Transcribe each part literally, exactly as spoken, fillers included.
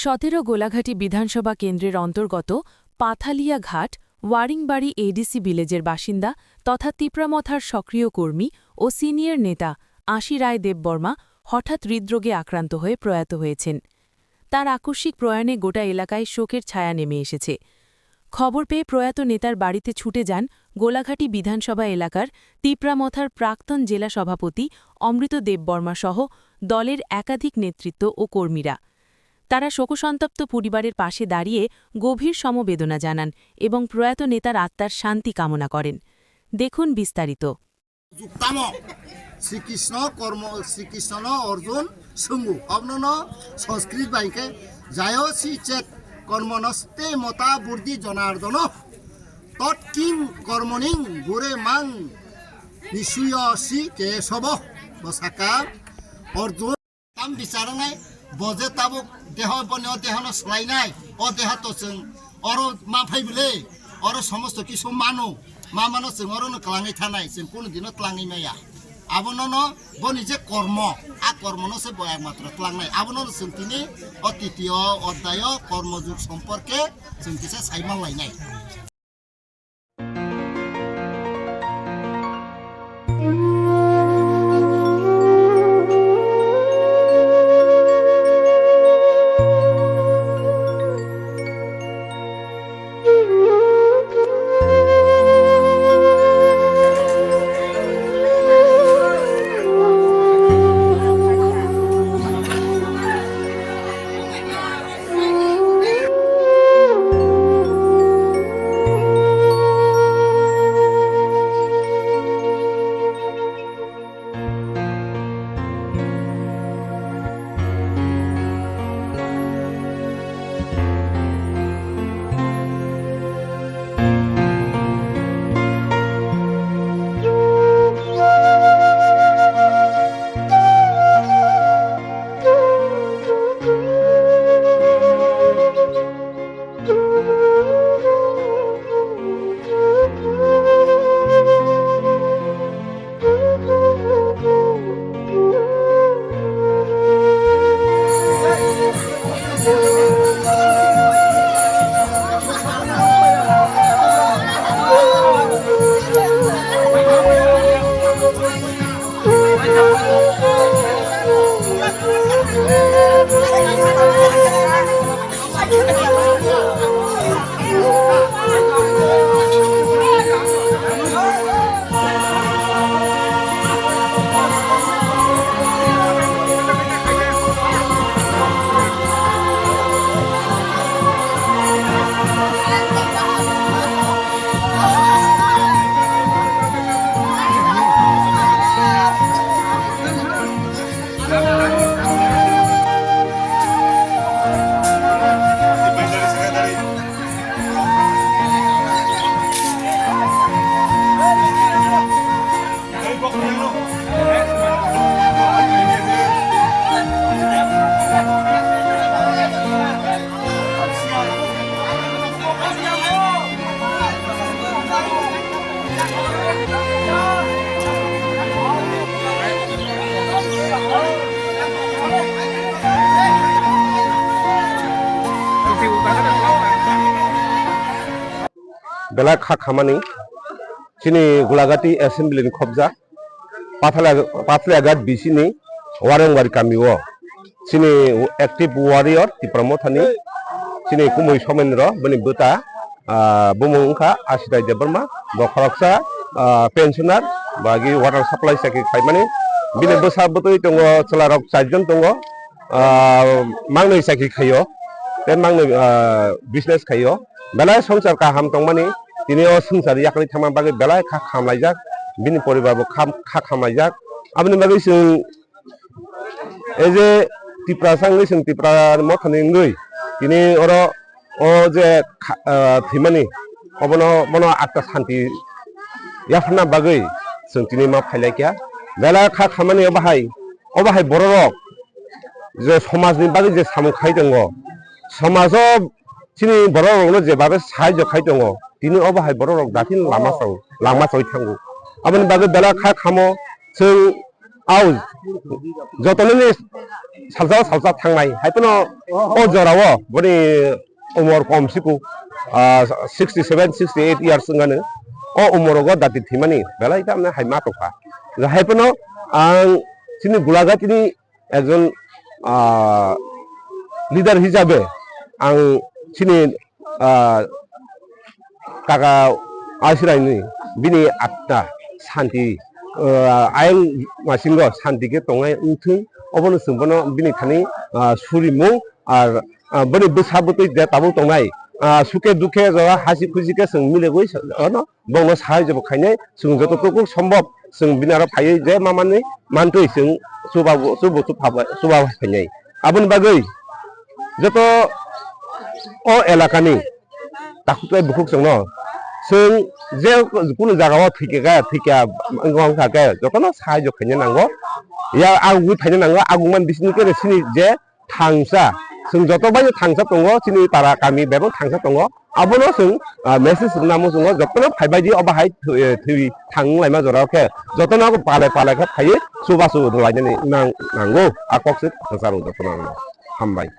সতেরো গোলাঘাটি বিধানসভা কেন্দ্রের অন্তর্গত পাথালিয়া ঘাট ওয়ারিংবাড়ি এডিসি ভিলেজের বাসিন্দা তথা তিপ্রামথার সক্রিয় কর্মী ও সিনিয়র নেতা আশি রায় দেববর্মা হঠাৎ হৃদরোগে আক্রান্ত হয়ে প্রয়াত হয়েছেন। তার আকস্মিক প্রয়াণে গোটা এলাকায় শোকের ছায়া নেমে এসেছে। খবর পেয়ে প্রয়াত নেতার বাড়িতে ছুটে যান গোলাঘাটি বিধানসভা এলাকার তিপ্রামথার প্রাক্তন জেলা সভাপতি অমৃত দেববর্মা সহ দলের একাধিক নেতৃত্ব ও কর্মীরা। তারা শোকসন্তপ্ত পরিবারের পাশে দাঁড়িয়ে গভীর সমবেদনা জানান এবং প্রয়াত নেতার আত্মার শান্তি কামনা করেন। দেখুন বিস্তারিত। Juktamo, Sri Krishno kormo, Sri Krishno no Arjun swngo, abono no Sanskrit bai khe, "Jayo si chet kormonoste mata buddhi jonardono, tot kim kormoning bhure mang nisuyo si kesabo," bo saka Arjun. Tam bichar wngnai, bo je tabuk deho, boni o dehono swlainai, o deha to chwng oro ma phai bwle, oro somosto kisu mano, ma mano chwng orono kwlangwi thanai, chwng kunu dino twlangwi maya. Abono no boni je kormo, a kormono se bo ekmatro twlangnai. Abono no chwng tini o titiyo oddayo kormo jug somporke chwng kisa sai manlainai. Belai kha khamani chini Gulagati assembly ni khobja Pathla-, Pathliagat B C ni Warengwari kami o chini active warrior Tipra Mothani chini Kumui Somendro bini bwta, ah, bumung wngkha Asitai Debbarma, bo khoroksa, ah, pensioner, bagi water supply chakri khaimani. Bini bwsa bwtwi tongo, chwlarok charjon tongo, ah, mangnwi chakri khaio, tei mangnwi, ah, business khaio. Belai swngchar kaham tongmani, tini o swngchar yakni thangma bagwi belai kha khamlaijak, bini poribar bo kham-, kha khamlaijak. Aboni bagwi chwng, ei je Tiprasa wngwi chwng Tipra Mothani wngwi tini oro o je kha-, ah, thwimani obono, bono atta santi yapharna bagwi chwng tini ma phailaikha. Belai kha khamani obo hai, obo hai bororok je somajni bagwi je samung khai tongo, somajo chini bororokno jebabe sahajyo khai tongo, tini obo hai bororok datin lama sao, lama chawi thango. Aboni bagwi belai kha khamo chwng Au, jotono ni salsa salsa thangnai. Hai phano o jora o boni umor kom siku, ah, sixty seven, sixty eight years wngani. O umor o dati thimani belai tamne hai ma tongkha. Hai phano ang chini Gulagati ni ekjon, ah, leader hisabe ang chini, ah, kaka Aisiraini bini atma santi, ah, ayang masingo santi khe tongnai wngthung, obono chwng bono bini thani, ah, surimung ar, ah, bini bwsa bwtwi je tabuk tongnai, ah, suke dukhe jora hasi khusi khe chwng milegwi sa-, ano bongno sahai jebo khainai, chwng joto tukuk sombop chwng bini aro phaiwi je ma manwi mantwi chwng chuba bo, chubo chupha bai, chuba phainai. Aboni bagwi joto o elakani takhuk tei bukhuk chwngno chwng je kunu jagao thwikha khe, thwikha wngkha khe jotono sahai jok khaina nango. Ya agugwi phaina nango, agugmani bisingtwi khe sini je thangsa, chwng joto bai thangsa tongo, chini para kami bebak thangsa tongo, abono chwng, ah, message rwna muchungo, jotono phaibai di, obo hai thwi, eh, thwi thang wnglaima jora khe, jotono palai palai khe phaiwi chubachu rwlainani nang-, nango, a kok se thangsa rw jotono ang hambai.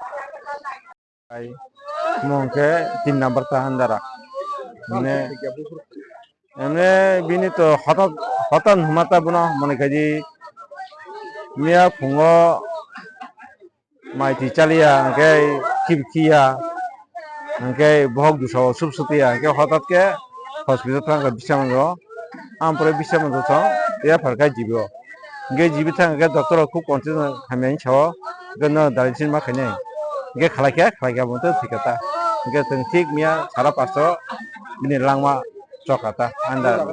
Mung khe tin number ta handara. Mane, emne bini to hotat, hotat hwnma ta bono mone khaidi miya phungo mai twi chaliya, hwnkhe khibikhiya, hwnkhe bohok dusao sup supiya, hwnkhe hotat khe hospital thang kha bisa mango, ampore bisa mango thang ya pharkha jibo. Hwnkhe jibi thang khe doctor rok khub consultation khaimani sao, hwnkhe no dialysis ma khainai, hwnkhe khlai khe, khlai khe abo thwikha ta, hwnkhe chwng thik miya sara pasto bini langma chokha ta, anda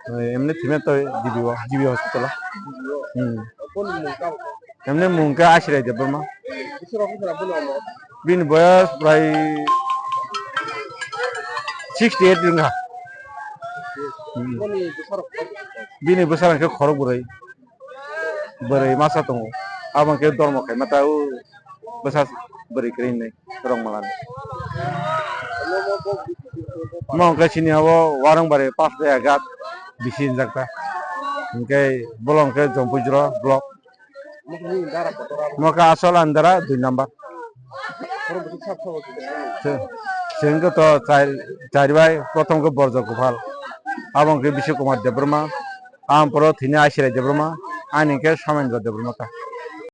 emni thwimani to jibi o, jibi hospital o. Hmm. Emni mung khe Asirai Debbarma. Bini boyos prai sixty eight wngkha. Hmm. Bini bwsarok khe khorok bwrwi. Bwrwi masa tongo. Abo khe dormo khaima ta o bwsa bwrwi kwrwi hinwi rwngmala ni. Omo hwnkhe chini abo Warungbari Pasdaya Ghat bisi hinjak ta. Hwnkhe bolong khe Jompui Jora block. Mokha asol andara dui number. Chwng khe to char, char bai prothom khe Borjo Gopal. Abo hwnkhe Bishu Kumar Debbarma. Amporo thwini Asirai Debbarma. Ani hwnkhe Samendra Debbarma ta.